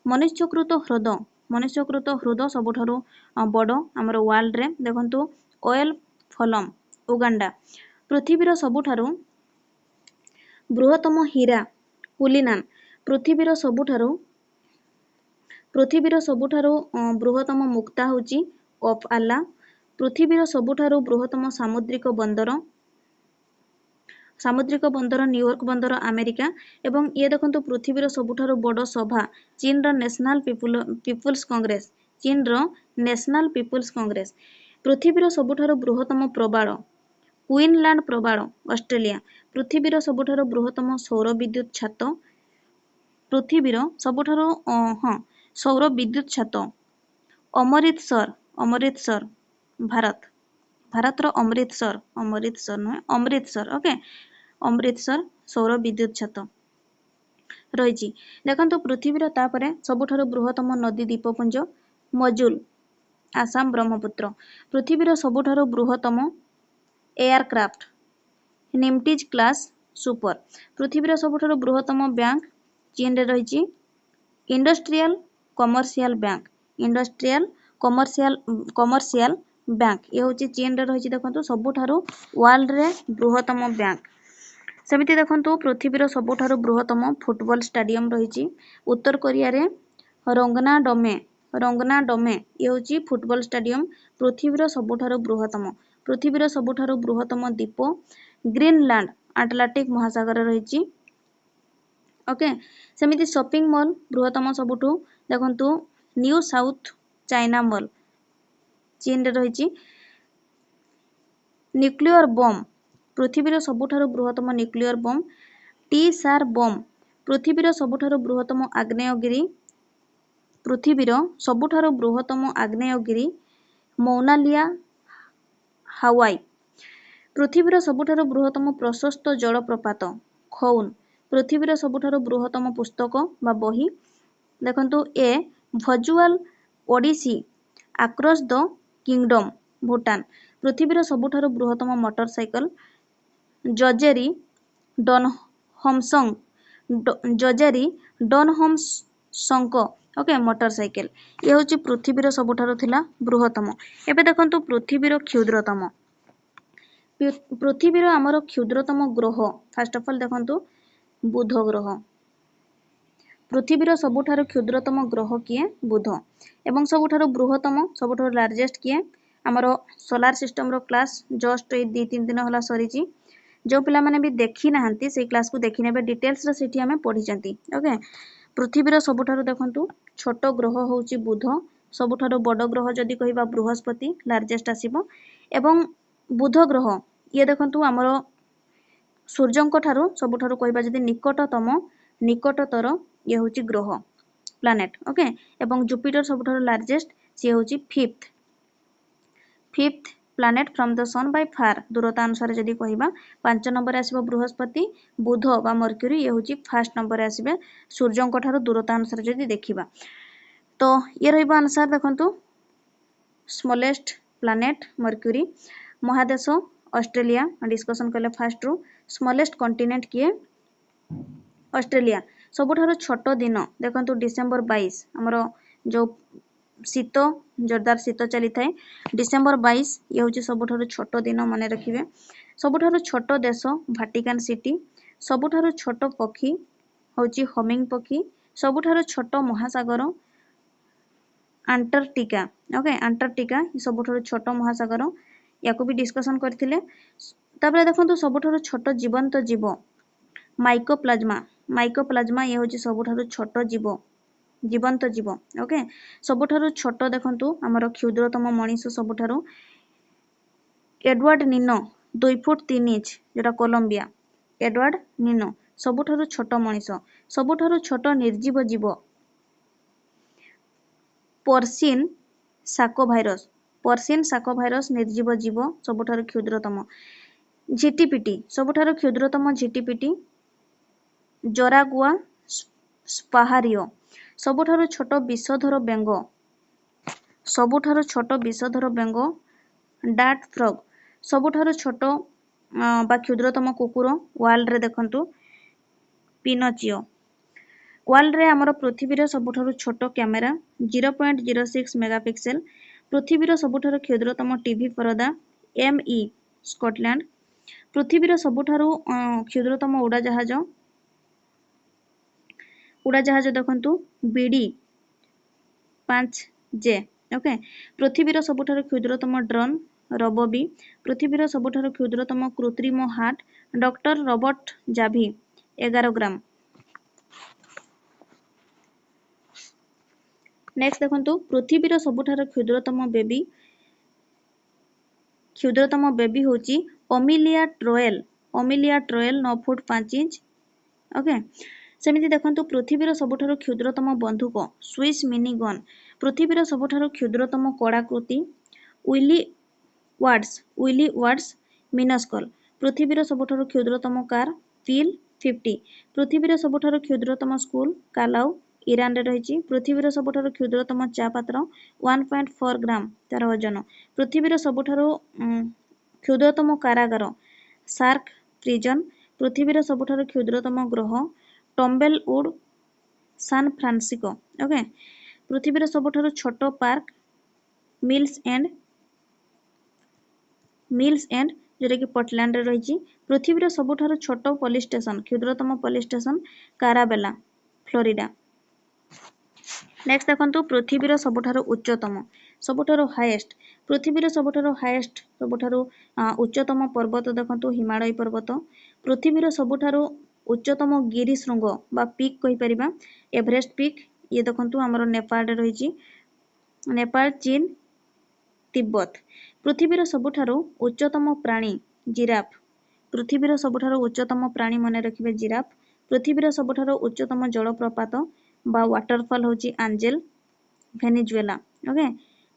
A: ମନୁଷ୍ୟକୃତ ହ୍ରଦ, ମନୁଷ୍ୟକୃତ ହ୍ରଦ ସବୁଠାରୁ ବଡ଼ ଆମର ୱାର୍ଲଡରେ ଦେଖନ୍ତୁ ଅଏଲ ଫଲମ, ଉଗାଣ୍ଡା। ପୃଥିବୀର ସବୁଠାରୁ ବୃହତ୍ତମ ହୀରା କୁଲିନାନ। ପୃଥିବୀର ସବୁଠାରୁ ବୃହତ୍ତମ ମୁକ୍ତା ହେଉଛି ଅଫ୍ ଆଲ୍ଲା। ପୃଥିବୀର ସବୁଠାରୁ ବୃହତ୍ତମ ସାମୁଦ୍ରିକ ବନ୍ଦର, ସାମୁଦ୍ରିକ ବନ୍ଦର ନ୍ୟୁୟର୍କ ବନ୍ଦର, ଆମେରିକା। ଏବଂ ଇଏ ଦେଖନ୍ତୁ ପୃଥିବୀର ସବୁଠାରୁ ବଡ଼ ସଭା ଚୀନର ନ୍ୟାସନାଲ ପିପୁଲ୍ସ କଂଗ୍ରେସ, ଚୀନର ନ୍ୟାସନାଲ ପିପୁଲ୍ସ କଂଗ୍ରେସ। ପୃଥିବୀର ସବୁଠାରୁ ବୃହତ୍ତମ ପ୍ରବାଳ କୁଇନଲାଣ୍ଡ ପ୍ରବାଳ, ଅଷ୍ଟ୍ରେଲିଆ। ପୃଥିବୀର ସବୁଠାରୁ ବୃହତ୍ତମ ସୌର ବିଦ୍ୟୁତ ଛାତ, ପୃଥିବୀର ସବୁଠାରୁ ହଁ ସୌର ବିଦ୍ୟୁତ ଛାତ ଅମୃତସର, ଅମୃତସର, ଭାରତ, ଭାରତର ଅମୃତସର, ଅମୃତସର ନୁହେଁ ଅମୃତସର, ଓକେ, ଅମୃତସର ସୌର ବିଦ୍ୟୁତ ଛାତ ରହିଛି। ଦେଖନ୍ତୁ ପୃଥିବୀର ତାପରେ ସବୁଠାରୁ ବୃହତ୍ତମ ନଦୀ ଦ୍ୱୀପପୁଞ୍ଜ ମଜୁଲ, ଆସାମ, ବ୍ରହ୍ମପୁତ୍ର। ପୃଥିବୀର ସବୁଠାରୁ ବୃହତ୍ତମ ଏୟାରକ୍ରାଫ୍ଟ ନିମ୍ଟିଜ୍ କ୍ଲାସ୍ ସୁପର। ପୃଥିବୀର ସବୁଠାରୁ ବୃହତ୍ତମ ବ୍ୟାଙ୍କ ଚୀନରେ ରହିଛି industrial commercial bank, industrial commercial bank ଇଏ ହେଉଛି ଚୀନରେ ରହିଛି। ଦେଖନ୍ତୁ ସବୁଠାରୁ ୱାର୍ଲଡରେ ବୃହତ୍ତମ ବ୍ୟାଙ୍କ। ସେମିତି ଦେଖନ୍ତୁ ପୃଥିବୀର ସବୁଠାରୁ ବୃହତ୍ତମ ଫୁଟବଲ ଷ୍ଟାଡିୟମ ରହିଛି ଉତ୍ତର କୋରିଆରେ ରଙ୍ଗନାଡମେ, ରଙ୍ଗନାଡମେ ଇଏ ହେଉଛି ଫୁଟବଲ ଷ୍ଟାଡିୟମ ପୃଥିବୀର ସବୁଠାରୁ ବୃହତ୍ତମ। ପୃଥିବୀର ସବୁଠାରୁ ବୃହତ୍ତମ ଦ୍ୱୀପ ଗ୍ରୀନଲାଣ୍ଡ, ଆଟଲାଣ୍ଟିକ ମହାସାଗରରେ ରହିଛି। ଓକେ, ସେମିତି ସପିଂ ମଲ୍ ବୃହତ୍ତମ ସବୁଠୁ ଦେଖନ୍ତୁ ନ୍ୟୁ ସାଉଥ ଚାଇନା ମଲ୍ ଚୀନରେ ରହିଛି। ନ୍ୟୁକ୍ଲିୟର ବମ୍ ପୃଥିବୀର ସବୁଠାରୁ ବୃହତ୍ତମ nuclear bomb T sir bomb. ପୃଥିବୀର ସବୁଠାରୁ ବୃହତ୍ତମ ଆଗ୍ନେୟଗିରି, ପୃଥିବୀର ସବୁଠାରୁ ବୃହତ୍ତମ ଆଗ୍ନେୟଗିରି ମୌନାଲିଆ, ହାୱାଇ। ପୃଥିବୀର ସବୁଠାରୁ ବୃହତ୍ତମ ପ୍ରଶସ୍ତ ଜଳପ୍ରପାତ ଖଉନ୍। ପୃଥିବୀର ସବୁଠାରୁ ବୃହତ୍ତମ ପୁସ୍ତକ ବା ବହି ଦେଖନ୍ତୁ a visual odyssey across the kingdom, Bhutan. ପୃଥିବୀର ସବୁଠାରୁ ବୃହତ୍ତମ ମୋଟରସାଇକେଲ ଜଜେରୀ ଡନହମସଙ୍ଗ, ଜଜେରୀ ଡନହମସଙ୍କ ଓକେ ମୋଟରସାଇକେଲ ଇଏ ହେଉଛି ପୃଥିବୀର ସବୁଠାରୁ ଥିଲା ବୃହତ୍ତମ। ଏବେ ଦେଖନ୍ତୁ ପୃଥିବୀର କ୍ଷୁଦ୍ରତମ, ପୃଥିବୀର ଆମର କ୍ଷୁଦ୍ରତମ ଗ୍ରହ ଫାଷ୍ଟ ଅଫ୍ ଅଲ୍ ଦେଖନ୍ତୁ ବୁଧ ଗ୍ରହ। ପୃଥିବୀର ସବୁଠାରୁ କ୍ଷୁଦ୍ରତମ ଗ୍ରହ କିଏ? ବୁଧ। ଏବଂ ସବୁଠାରୁ ବୃହତ୍ତମ, ସବୁଠାରୁ ଲାର୍ଜେଷ୍ଟ କିଏ? ଆମର ସୋଲାର ସିଷ୍ଟମର କ୍ଲାସ୍ ଜଷ୍ଟ ଏଇ 2-3 ଦିନ ହେଲା ସରିଛି। ଯେଉଁ ପିଲାମାନେ ବି ଦେଖିନାହାନ୍ତି ସେଇ କ୍ଲାସ୍କୁ ଦେଖିନେବେ, ଡିଟେଲ୍ସରେ ସେଇଠି ଆମେ ପଢ଼ିଛନ୍ତି। ଓକେ, ପୃଥିବୀର ସବୁଠାରୁ ଦେଖନ୍ତୁ ଛୋଟ ଗ୍ରହ ହେଉଛି ବୁଧ, ସବୁଠାରୁ ବଡ଼ ଗ୍ରହ ଯଦି କହିବା ବୃହସ୍ପତି ଲାର୍ଜେଷ୍ଟ ଆସିବ। ଏବଂ ବୁଧ ଗ୍ରହ ଇଏ ଦେଖନ୍ତୁ ଆମର ସୂର୍ଯ୍ୟଙ୍କ ଠାରୁ ସବୁଠାରୁ କହିବା ଯଦି ନିକଟତମ, ନିକଟତର ଇଏ ହେଉଛି ଗ୍ରହ ପ୍ଲାନେଟ୍। ଓକେ, ଏବଂ ଜୁପିଟର ସବୁଠାରୁ ଲାର୍ଜେଷ୍ଟ, ସିଏ ହେଉଛି fifth planet from the sun by far. ଦୂରତା ଅନୁସାରେ ଯଦି କହିବା 5 ନମ୍ବରରେ ଆସିବ ବୃହସ୍ପତି, ବୁଧ ବା ମର୍କ୍ୟୁରୀ ଇଏ ହେଉଛି ଫାର୍ଷ୍ଟ ନମ୍ବରରେ ଆସିବେ ସୂର୍ଯ୍ୟଙ୍କ ଠାରୁ ଦୂରତା ଅନୁସାରେ ଯଦି ଦେଖିବା। ତ ଇଏ ରହିବ ଆନ୍ସର। ଦେଖନ୍ତୁ ସ୍ମଲେଷ୍ଟ ପ୍ଲାନେଟ୍ ମର୍କ୍ୟୁରୀ, ମହାଦେଶ ଅଷ୍ଟ୍ରେଲିଆ, ଡିସ୍କସନ୍ କଲେ ଫାର୍ଷ୍ଟରୁ। ସ୍ମଲେଷ୍ଟ କଣ୍ଟିନେଣ୍ଟ କିଏ? ଅଷ୍ଟ୍ରେଲିଆ। ସବୁଠାରୁ ଛୋଟ ଦିନ ଦେଖନ୍ତୁ ଡିସେମ୍ବର 22, ଆମର ଯେଉଁ ଶୀତ, ଜୋରଦାର ଶୀତ ଚାଲିଥାଏ, ଡିସେମ୍ବର 22 ଇଏ ହେଉଛି ସବୁଠାରୁ ଛୋଟ ଦିନ, ମନେ ରଖିବେ। ସବୁଠାରୁ ଛୋଟ ଦେଶ ଭାଟିକାନ ସିଟି। ସବୁଠାରୁ ଛୋଟ ପକ୍ଷୀ ହେଉଛି ହମିଂ ପକ୍ଷୀ। ସବୁଠାରୁ ଛୋଟ ମହାସାଗର ଆଣ୍ଟାର୍କଟିକା। ଓକେ, ଆଣ୍ଟାର୍କଟିକା ସବୁଠାରୁ ଛୋଟ ମହାସାଗର, ୟାକୁ ବି ଡିସ୍କସନ୍ କରିଥିଲେ। ତାପରେ ଦେଖନ୍ତୁ ସବୁଠାରୁ ଛୋଟ ଜୀବନ୍ତ ଜୀବ ମାଇକୋପ୍ଲାଜମା। ମାଇକୋପ୍ଲାଜମା ଇଏ ହେଉଛି ସବୁଠାରୁ ଛୋଟ ଜୀବ, ଜୀବନ୍ତ ଜୀବ। ଓକେ, ସବୁଠାରୁ ଛୋଟ ଦେଖନ୍ତୁ ଆମର କ୍ଷୁଦ୍ରତମ ମଣିଷ ସବୁଠାରୁ ଏଡୱାର୍ଡ ନିନୋ, 2 ଫୁଟ 3 ଇଞ୍ଚ, ଯେଉଁଟା କଲମ୍ବିଆ, ଏଡୱାର୍ଡ ନିନୋ ସବୁଠାରୁ ଛୋଟ ମଣିଷ। ସବୁଠାରୁ ଛୋଟ ନିର୍ଜୀବ ଜୀବ ପର୍ସିନ୍ ସାକୋଭାଇରସ୍, ପର୍ସିନ୍ ସାକୋଭାଇରସ୍ ନିର୍ଜୀବ ଜୀବ ସବୁଠାରୁ କ୍ଷୁଦ୍ରତମ। ଝିଟିପିଟି ସବୁଠାରୁ କ୍ଷୁଦ୍ରତମ ଝିଟିପିଟି ଜରାଗୁଆ ସ୍ପାହାରିଓ। ସବୁଠାରୁ ଛୋଟ ବିଷଧର ବେଙ୍ଗ, ସବୁଠାରୁ ଛୋଟ ବିଷଧର ବେଙ୍ଗ ଡାର୍ଟ ଫ୍ରଗ୍। ସବୁଠାରୁ ଛୋଟ ବା କ୍ଷୁଦ୍ରତମ କୁକୁର ୱାର୍ଲଡରେ ଦେଖନ୍ତୁ ପିନୋଚିଓ। ୱାର୍ଲଡରେ ଆମର ପୃଥିବୀର ସବୁଠାରୁ ଛୋଟ କ୍ୟାମେରା 0.06 ମେଗାପିକ୍ସେଲ। ପୃଥିବୀର ସବୁଠାରୁ କ୍ଷୁଦ୍ରତମ ଟିଭି ପରଦା ଏମ୍ ଇ ସ୍କଟଲ୍ୟାଣ୍ଡ। ପୃଥିବୀର ସବୁଠାରୁ କ୍ଷୁଦ୍ରତମ ଉଡ଼ାଜାହାଜ, ଉଡ଼ାଜାହାଜ ଦେଖନ୍ତୁ ବିଡି 5 ଜେ। ଓକେ, ପୃଥିବୀର ସବୁଠାରୁ କ୍ଷୁଦ୍ରତମ ଡ୍ରୋନ୍ ରୋବୋବି। ପୃଥିବୀର ସବୁଠାରୁ କ୍ଷୁଦ୍ରତମ କୃତ୍ରିମ ହାର୍ଟ ଡକ୍ଟର ରୋବର୍ଟ ଜାଭି 11 ଗ୍ରାମ। ନେକ୍ସଟ ଦେଖନ୍ତୁ ପୃଥିବୀର ସବୁଠାରୁ କ୍ଷୁଦ୍ରତମ ବେବି, କ୍ଷୁଦ୍ରତମ ବେବି ହେଉଛି ଅମିଲିଆ ଟ୍ରୋଏଲ, ଅମିଲିଆ ଟ୍ରୋଏଲ 9 ଫୁଟ 5 ଇଞ୍ଚ। ଓକେ, ସେମିତି ଦେଖନ୍ତୁ ପୃଥିବୀର ସବୁଠାରୁ କ୍ଷୁଦ୍ରତମ ବନ୍ଧୁକ ସୁଇସ୍ ମିନି ଗନ୍। ପୃଥିବୀର ସବୁଠାରୁ କ୍ଷୁଦ୍ରତମ କଳାକୃତି ୱିଲି ୱାର୍ଡସ୍, ୱିଲି ୱାର୍ଡସ୍ ମିନସ୍କଲ। ପୃଥିବୀର ସବୁଠାରୁ କ୍ଷୁଦ୍ରତମ କାର୍ ପିଲ୍ 50। ପୃଥିବୀର ସବୁଠାରୁ କ୍ଷୁଦ୍ରତମ ସ୍କୁଲ କାଲାଉ ଇରାନରେ ରହିଛି। ପୃଥିବୀର ସବୁଠାରୁ କ୍ଷୁଦ୍ରତମ ଚା ପାତ୍ର 1.4 ଗ୍ରାମ ତାର ଓଜନ। ପୃଥିବୀର ସବୁଠାରୁ କ୍ଷୁଦ୍ରତମ କାରାଗାର ସାର୍କ ପ୍ରିଜନ। ପୃଥିବୀର ସବୁଠାରୁ କ୍ଷୁଦ୍ରତମ ଗ୍ରହ ଟମ୍ବେଲଉଡ୍ ସାନ୍ ଫ୍ରାନ୍ସିସ୍କୋ। ଓକେ, ପୃଥିବୀର ସବୁଠାରୁ ଛୋଟ park Mills End, Mills End ଯେଉଁଟାକି ପୋର୍ଟଲ୍ୟାଣ୍ଡରେ ରହିଛି। ପୃଥିବୀର ସବୁଠାରୁ ଛୋଟ ପୋଲିସ ଷ୍ଟେସନ, କ୍ଷୁଦ୍ରତମ police station Carrabelle, Florida. Next ଦେଖନ୍ତୁ ପୃଥିବୀର ସବୁଠାରୁ ଉଚ୍ଚତମ, ସବୁଠାରୁ ହାଏଷ୍ଟ, ପୃଥିବୀର ସବୁଠାରୁ ହାଏଷ୍ଟ, ସବୁଠାରୁ ଉଚ୍ଚତମ ପର୍ବତ ଦେଖନ୍ତୁ ହିମାଳୟ ପର୍ବତ। ପୃଥିବୀର ସବୁଠାରୁ ଉଚ୍ଚତମ ଗିରି ଶୃଙ୍ଗ ବା ପିକ୍ କହିପାରିବା ଏଭରେଷ୍ଟ ପିକ୍, ଇଏ ଦେଖନ୍ତୁ ଆମର ନେପାଳରେ ରହିଛି, ନେପାଳ, ଚୀନ, ତିବ୍ବତ। ପୃଥିବୀର ସବୁଠାରୁ ଉଚ୍ଚତମ ପ୍ରାଣୀ ଜିରାଫ, ପୃଥିବୀର ସବୁଠାରୁ ଉଚ୍ଚତମ ପ୍ରାଣୀ ମନେ ରଖିବେ ଜିରାଫ। ପୃଥିବୀର ସବୁଠାରୁ ଉଚ୍ଚତମ ଜଳପ୍ରପାତ ବା ୱାଟରଫଲ୍ ହେଉଛି ଆଞ୍ଜେଲ, ଭେନିଜୁଏଲା। ଓକେ,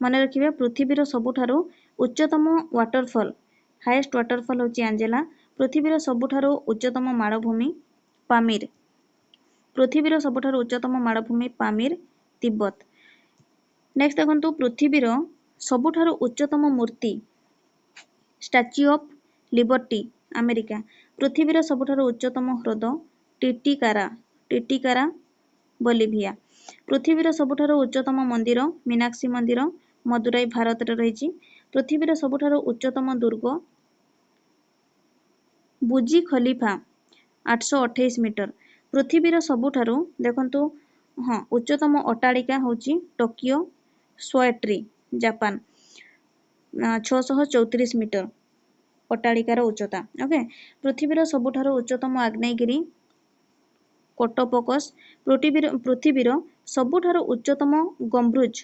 A: ମନେ ରଖିବେ ପୃଥିବୀର ସବୁଠାରୁ ଉଚ୍ଚତମ ୱାଟରଫଲ୍, ହାଏଷ୍ଟ ୱାଟରଫଲ୍ ହେଉଛି ଆଞ୍ଜେଲା। ପୃଥିବୀର ସବୁଠାରୁ ଉଚ୍ଚତମ ମାଳଭୂମି ପାମିର, ପୃଥିବୀର ସବୁଠାରୁ ଉଚ୍ଚତମ ମାଳଭୂମି ପାମିର, ତିବ୍ବତ। ନେକ୍ସଟ ଦେଖନ୍ତୁ ପୃଥିବୀର ସବୁଠାରୁ ଉଚ୍ଚତମ ମୂର୍ତ୍ତି ଷ୍ଟାଚ୍ୟୁ ଅଫ୍ ଲିବର୍ଟି, ଆମେରିକା। ପୃଥିବୀର ସବୁଠାରୁ ଉଚ୍ଚତମ ହ୍ରଦ ଟିଟିକାରା, ଟିଟିକାରା, ବଲିଭିଆ। ପୃଥିବୀର ସବୁଠାରୁ ଉଚ୍ଚତମ ମନ୍ଦିର ମୀନାକ୍ଷୀ ମନ୍ଦିର, ମଦୁରାଇ, ଭାରତରେ ରହିଛି। ପୃଥିବୀର ସବୁଠାରୁ ଉଚ୍ଚତମ ଦୁର୍ଗ ବୁଜି ଖଲିଫା 828 ମିଟର। ପୃଥିବୀର ସବୁଠାରୁ ଦେଖନ୍ତୁ ହଁ ଉଚ୍ଚତମ ଅଟ୍ଟାଳିକା ହେଉଛି ଟୋକିଓ ସୋଏଟ୍ରି, ଜାପାନ, 634 ମିଟର ଅଟ୍ଟାଳିକାର ଉଚ୍ଚତା। ଓକେ, ପୃଥିବୀର ସବୁଠାରୁ ଉଚ୍ଚତମ ଆଗ୍ନେୟଗିରି କୋଟୋପୋକସ୍। ପୃଥିବୀର ସବୁଠାରୁ ଉଚ୍ଚତମ ଗମ୍ବୁଜ,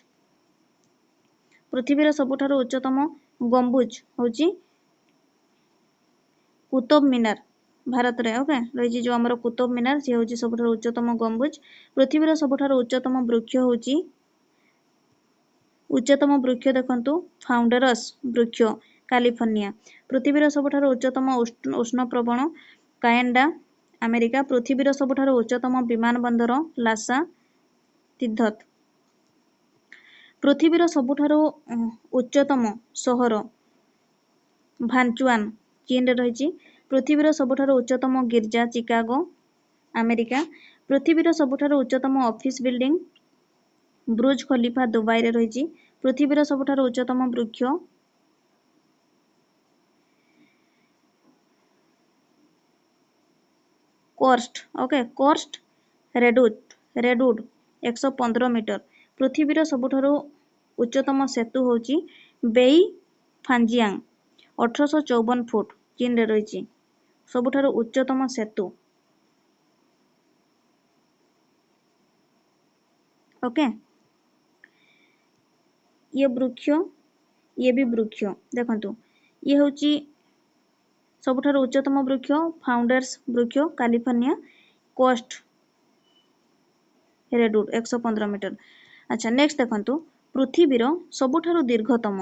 A: ପୃଥିବୀର ସବୁଠାରୁ ଉଚ୍ଚତମ ଗମ୍ବୁଜ ହେଉଛି କୁତୁବ ମିନାର, ଭାରତରେ। ଓକେ, ରହିଛି ଯେଉଁ ଆମର କୁତୁବ ମିନାର, ସିଏ ହେଉଛି ସବୁଠାରୁ ଉଚ୍ଚତମ ଗମ୍ବୁଜ। ପୃଥିବୀର ସବୁଠାରୁ ଉଚ୍ଚତମ ବୃକ୍ଷ ହେଉଛି, ଉଚ୍ଚତମ ବୃକ୍ଷ ଦେଖନ୍ତୁ ଫାଉଣ୍ଡରସ୍ ବୃକ୍ଷ, କାଲିଫର୍ଣ୍ଣିଆ। ପୃଥିବୀର ସବୁଠାରୁ ଉଚ୍ଚତମ ଉଷ୍ଣପ୍ରବଣ କାଏଣ୍ଡା, ଆମେରିକା। ପୃଥିବୀର ସବୁଠାରୁ ଉଚ୍ଚତମ ବିମାନ ବନ୍ଦର ଲାସା, ତିବ୍ଦତ। ପୃଥିବୀର ସବୁଠାରୁ ଉଚ୍ଚତମ ସହର ଭାନଚୁଆନ, ଚୀନରେ ରହିଛି। ପୃଥିବୀର ସବୁଠାରୁ ଉଚ୍ଚତମ ଗିର୍ଜା ଚିକାଗୋ, ଆମେରିକା। ପୃଥିବୀର ସବୁଠାରୁ ଉଚ୍ଚତମ ଅଫିସ ବିଲ୍ଡିଂ ବ୍ରୁଜ ଖଲିଫା, ଦୁବାଇରେ ରହିଛି। ପୃଥିବୀର ସବୁଠାରୁ ଉଚ୍ଚତମ ବୃକ୍ଷ କର୍ଷ୍ଟ, ଓକେ, କର୍ଷ୍ଟ ରେଡଉଡ୍ 115 ମିଟର। ପୃଥିବୀର ସବୁଠାରୁ ଉଚ୍ଚତମ ସେତୁ ହେଉଛି ବେଇ ଫାଞ୍ଜିଆଙ୍ଗ, 1854 ଫୁଟ, ଚୀନରେ ରହିଛି ସବୁଠାରୁ ଉଚ୍ଚତମ ସେତୁ। ଓକେ, ଇଏ ବୃକ୍ଷ, ଇଏ ବି ବୃକ୍ଷ। ଦେଖନ୍ତୁ ଇଏ ହେଉଛି ସବୁଠାରୁ ଉଚ୍ଚତମ ବୃକ୍ଷ ଫାଉଣ୍ଡର୍ସ ବୃକ୍ଷ, କାଲିଫର୍ଣ୍ଣିଆ, କୋଷ୍ଟ ରେଡଉଡ୍ 115 ମିଟର। ଆଚ୍ଛା, ନେକ୍ସଟ ଦେଖନ୍ତୁ ପୃଥିବୀର ସବୁଠାରୁ ଦୀର୍ଘତମ,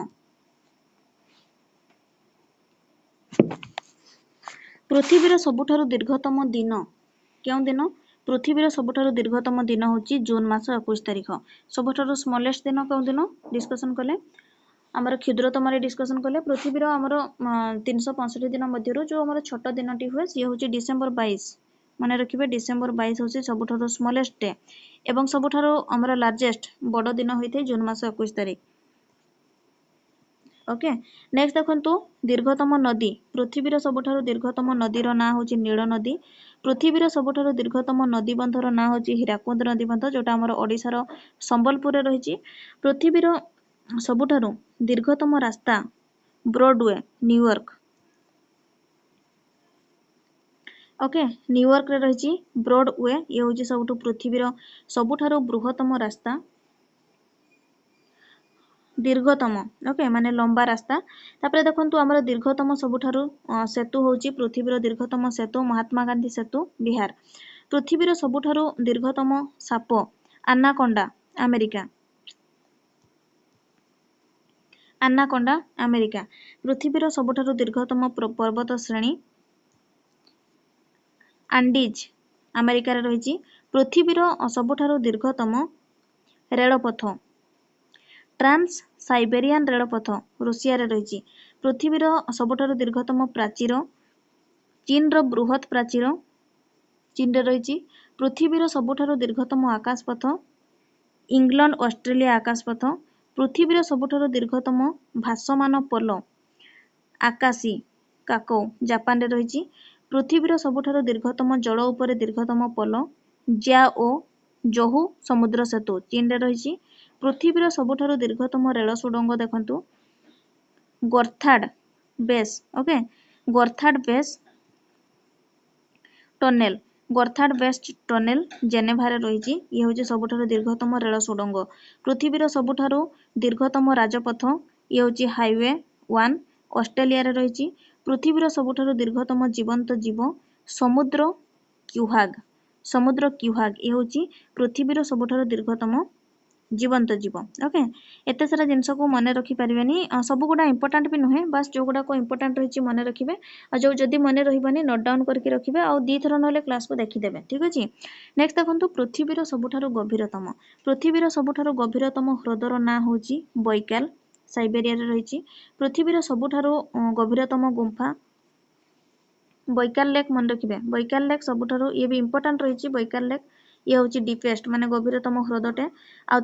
A: ପୃଥିବୀର ସବୁଠାରୁ ଦୀର୍ଘତମ ଦିନ କେଉଁ ଦିନ? ପୃଥିବୀର ସବୁଠାରୁ ଦୀର୍ଘତମ ଦିନ ହେଉଛି ଜୁନ ମାସ 21 ତାରିଖ। ସବୁଠାରୁ ସ୍ମଲେଷ୍ଟ ଦିନ କେଉଁ ଦିନ ଡିସ୍କସନ୍ କଲେ? ଆମର କ୍ଷୁଦ୍ରତମରେ ଡିସ୍କସନ୍ କଲେ। ପୃଥିବୀର ଆମର 365 ଦିନ ମଧ୍ୟରୁ ଯେଉଁ ଆମର ଛୋଟ ଦିନଟି ହୁଏ ସିଏ ହେଉଛି ଡିସେମ୍ବର 22। ମନେ ରଖିବେ ଡିସେମ୍ବର 22 ହେଉଛି ସବୁଠାରୁ ସ୍ମଲେଷ୍ଟ ଡେ, ଏବଂ ସବୁଠାରୁ ଆମର ଲାର୍ଜେଷ୍ଟ ବଡ଼ ଦିନ ହୋଇଥାଏ ଜୁନ ମାସ 21 ତାରିଖ। ଓକେ, ନେକ୍ସଟ ଦେଖନ୍ତୁ ଦୀର୍ଘତମ ନଦୀ। ପୃଥିବୀର ସବୁଠାରୁ ଦୀର୍ଘତମ ନଦୀର ନାଁ ହେଉଛି ନୀଳ ନଦୀ। ପୃଥିବୀର ସବୁଠାରୁ ଦୀର୍ଘତମ ନଦୀବନ୍ଧର ନାଁ ହେଉଛି ହୀରାକୁଦ ନଦୀବନ୍ଧ, ଯେଉଁଟା ଆମର ଓଡ଼ିଶାର ସମ୍ବଲପୁରରେ ରହିଛି। ପୃଥିବୀର ସବୁଠାରୁ ଦୀର୍ଘତମ ରାସ୍ତା ବ୍ରଡୱେ, ନ୍ୟୁୟର୍କ। ଓକେ, ନ୍ୟୁୟର୍କରେ ରହିଛି ବ୍ରଡୱେ, ଇଏ ହେଉଛି ସବୁଠୁ ପୃଥିବୀର ସବୁଠାରୁ ବୃହତ୍ତମ ରାସ୍ତା, ଦୀର୍ଘତମ, ଓକେ, ମାନେ ଲମ୍ବା ରାସ୍ତା। ତାପରେ ଦେଖନ୍ତୁ ଆମର ଦୀର୍ଘତମ ସବୁଠାରୁ ସେତୁ ହେଉଛି ପୃଥିବୀର ଦୀର୍ଘତମ ସେତୁ ମହାତ୍ମା ଗାନ୍ଧୀ ସେତୁ, ବିହାର। ପୃଥିବୀର ସବୁଠାରୁ ଦୀର୍ଘତମ ସାପ ଆନାକୋଣ୍ଡା, ଆମେରିକା। Anaconda, America. ପୃଥିବୀର ସବୁଠାରୁ ଦୀର୍ଘତମ ପର୍ବତ ଶ୍ରେଣୀ ଆଣ୍ଡିଜ୍, ଆମେରିକାରେ ରହିଛି। ପୃଥିବୀର ସବୁଠାରୁ ଦୀର୍ଘତମ ରେଳପଥ ଟ୍ରାନ୍ସ ସାଇବେରିଆନ ରେଳପଥ, ରୁଷିଆରେ ରହିଛି। ପୃଥିବୀର ସବୁଠାରୁ ଦୀର୍ଘତମ ପ୍ରାଚୀର ଚୀନର ବୃହତ ପ୍ରାଚୀର, ଚୀନରେ ରହିଛି। ପୃଥିବୀର ସବୁଠାରୁ ଦୀର୍ଘତମ ଆକାଶପଥ ଇଂଲଣ୍ଡ ଅଷ୍ଟ୍ରେଲିଆ ଆକାଶପଥ। ପୃଥିବୀର ସବୁଠାରୁ ଦୀର୍ଘତମ ଭାସମାନ ପୋଲ ଆକାଶୀ କାକୋ, ଜାପାନରେ ରହିଛି। ପୃଥିବୀର ସବୁଠାରୁ ଦୀର୍ଘତମ ଜଳ ଉପରେ ଦୀର୍ଘତମ ପୋଲ ଜିଆଓ ଜୋହୁ ସମୁଦ୍ର ସେତୁ, ଚୀନରେ ରହିଛି। ପୃଥିବୀର ସବୁଠାରୁ ଦୀର୍ଘତମ ରେଳ ସୁଡ଼ଙ୍ଗ ଦେଖନ୍ତୁ Gotthard base, okay, Gotthard base tunnel, Gotthard base tunnel ଜେନେଭାରେ ରହିଛି। ଇଏ ହେଉଛି ସବୁଠାରୁ ଦୀର୍ଘତମ ରେଳ ସୁଡ଼ଙ୍ଗ। ପୃଥିବୀର ସବୁଠାରୁ ଦୀର୍ଘତମ ରାଜପଥ ଇଏ ହେଉଛି ହାଇୱେ 1, ଅଷ୍ଟ୍ରେଲିଆରେ ରହିଛି। ପୃଥିବୀର ସବୁଠାରୁ ଦୀର୍ଘତମ ଜୀବନ୍ତ ଜୀବ ସମୁଦ୍ର କ୍ୟୁହାଗ, ସମୁଦ୍ର କ୍ୟୁହାଗ, ଇଏ ହେଉଛି ପୃଥିବୀର ସବୁଠାରୁ ଦୀର୍ଘତମ ଜୀବନ୍ତ ଜୀବ। ଓକେ, ଏତେ ସାରା ଜିନିଷକୁ ମନେ ରଖିପାରିବେନି, ସବୁଗୁଡ଼ା ଇମ୍ପୋର୍ଟାଣ୍ଟ ବି ନୁହେଁ, ବାସ୍ ଯେଉଁଗୁଡ଼ାକ ଇମ୍ପୋର୍ଟାଣ୍ଟ ରହିଛି ମନେ ରଖିବେ। ଆଉ ଯେଉଁ ଯଦି ମନେ ରହିବନି ନୋଟ୍ ଡାଉନ୍ କରିକି ରଖିବେ, ଆଉ 2ଥର ନହେଲେ କ୍ଲାସ୍କୁ ଦେଖିଦେବେ, ଠିକ୍ ଅଛି। ନେକ୍ସଟ ଦେଖନ୍ତୁ ପୃଥିବୀର ସବୁଠାରୁ ଗଭୀରତମ, ପୃଥିବୀର ସବୁଠାରୁ ଗଭୀରତମ ହ୍ରଦର ନାଁ ହେଉଛି ବୈକାଲ, ସାଇବେରିଆରେ ରହିଛି। ପୃଥିବୀର ସବୁଠାରୁ ଗଭୀରତମ ଗୁମ୍ଫା ବୈକାଲ ଲେକ୍, ମନେ ରଖିବେ ବୈକାଲ ଲେକ୍ ସବୁଠାରୁ, ଇଏ ବି ଇମ୍ପୋର୍ଟାଣ୍ଟ ରହିଛି ବୈକାଲ ଲେକ୍, ଇଏ ହେଉଛି ଡିପେଷ୍ଟ ମାନେ ଗଭୀରତମ ହ୍ରଦଟେ ଆଉ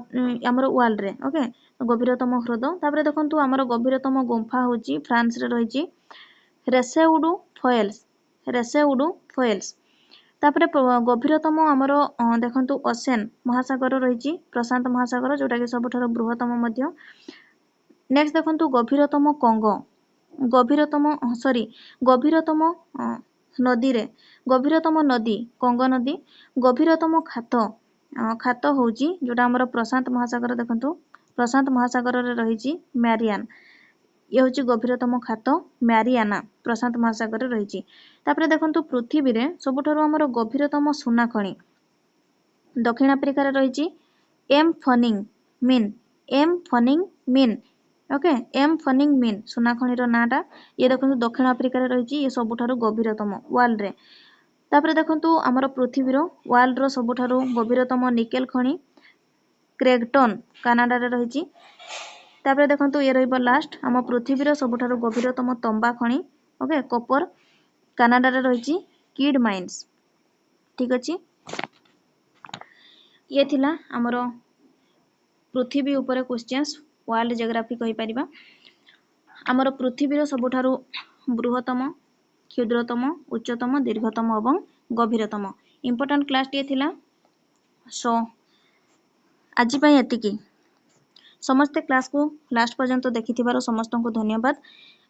A: ଆମର ୱାର୍ଲଡରେ। ଓକେ, ଗଭୀରତମ ହ୍ରଦ। ତାପରେ ଦେଖନ୍ତୁ ଆମର ଗଭୀରତମ ଗୁମ୍ଫା ହେଉଛି ଫ୍ରାନ୍ସରେ ରହିଛି ରେସେଉଡୁ ଫଏଲ୍ସ, ରେସେଉଡୁ ଫଏଲ୍ସ। ତାପରେ ଗଭୀରତମ ଆମର ଦେଖନ୍ତୁ ଓସେନ ମହାସାଗର ରହିଛି ପ୍ରଶାନ୍ତ ମହାସାଗର, ଯେଉଁଟାକି ସବୁଠାରୁ ବୃହତ୍ତମ ମଧ୍ୟ। ନେକ୍ସଟ ଦେଖନ୍ତୁ ଗଭୀରତମ କଙ୍ଗୋ, ଗଭୀରତମ, ସରି, ଗଭୀରତମ ନଦୀରେ, ଗଭୀରତମ ନଦୀ କଙ୍ଗୋ ନଦୀ। ଗଭୀରତମ ଖାତ, ଖାତ ହେଉଛି ଯେଉଁଟା ଆମର ପ୍ରଶାନ୍ତ ମହାସାଗର। ଦେଖନ୍ତୁ, ପ୍ରଶାନ୍ତ ମହାସାଗରରେ ରହିଛି ମ୍ୟାରିଆନ। ଇଏ ହେଉଛି ଗଭୀରତମ ଖାତ ମ୍ୟାରିଆନା, ପ୍ରଶାନ୍ତ ମହାସାଗରରେ ରହିଛି। ତାପରେ ଦେଖନ୍ତୁ, ପୃଥିବୀରେ ସବୁଠାରୁ ଆମର ଗଭୀରତମ ସୁନା ଖଣି ଦକ୍ଷିଣ ଆଫ୍ରିକାରେ ରହିଛି, Mponeng mine, Mponeng mine. Okay, Mponeng mine ସୁନା ଖଣିର ନାଁଟା। ଇଏ ଦେଖନ୍ତୁ, ଦକ୍ଷିଣ ଆଫ୍ରିକାରେ ରହିଛି। ଇଏ ସବୁଠାରୁ ଗଭୀରତମ ୱାର୍ଲଡରେ। ତାପରେ ଦେଖନ୍ତୁ, ଆମର ପୃଥିବୀର, ୱାର୍ଲଡର ସବୁଠାରୁ ଗଭୀରତମ ନିକେଲ ଖଣି କ୍ରେଗଟନ୍ କାନାଡାରେ ରହିଛି। ତାପରେ ଦେଖନ୍ତୁ, ଇଏ ରହିବ ଲାଷ୍ଟ, ଆମ ପୃଥିବୀର ସବୁଠାରୁ ଗଭୀରତମ ତମ୍ବା ଖଣି, ଓକେ, କପର, କାନାଡାରେ ରହିଛି କିଡ୍ ମାଇନ୍ସ। ଠିକ୍ ଅଛି, ଇଏ ଥିଲା ଆମର ପୃଥିବୀ ଉପରେ କ୍ୱେଶ୍ଚନ୍ସ, ୱାର୍ଲଡ ଜିଓଗ୍ରାଫି କହିପାରିବା। ଆମର ପୃଥିବୀର ସବୁଠାରୁ ବୃହତ୍ତମ, କ୍ଷୁଦ୍ରତମ, ଉଚ୍ଚତମ, ଦୀର୍ଘତମ ଏବଂ ଗଭୀରତମ। ଇମ୍ପୋର୍ଟାଣ୍ଟ କ୍ଲାସଟିଏ ଥିଲା। ସୋ ଆଜି ପାଇଁ ଏତିକି। ସମସ୍ତେ କ୍ଲାସକୁ ଲାଷ୍ଟ ପର୍ଯ୍ୟନ୍ତ ଦେଖିଥିବାରୁ ସମସ୍ତଙ୍କୁ ଧନ୍ୟବାଦ।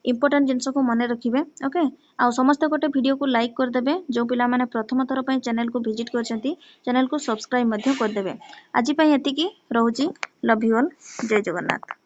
A: ଇମ୍ପୋର୍ଟାଣ୍ଟ ଜିନିଷକୁ ମନେ ରଖିବେ, ଓକେ? ଆଉ ସମସ୍ତେ ଗୋଟେ ଭିଡ଼ିଓକୁ ଲାଇକ୍ କରିଦେବେ। ଯେଉଁ ପିଲାମାନେ ପ୍ରଥମ ଥର ପାଇଁ ଚ୍ୟାନେଲକୁ ଭିଜିଟ୍ କରିଛନ୍ତି, ଚ୍ୟାନେଲକୁ ସବସ୍କ୍ରାଇବ୍ ମଧ୍ୟ କରିଦେବେ। ଆଜି ପାଇଁ ଏତିକି ରହୁଛି। Love you all, Jay Jagannath.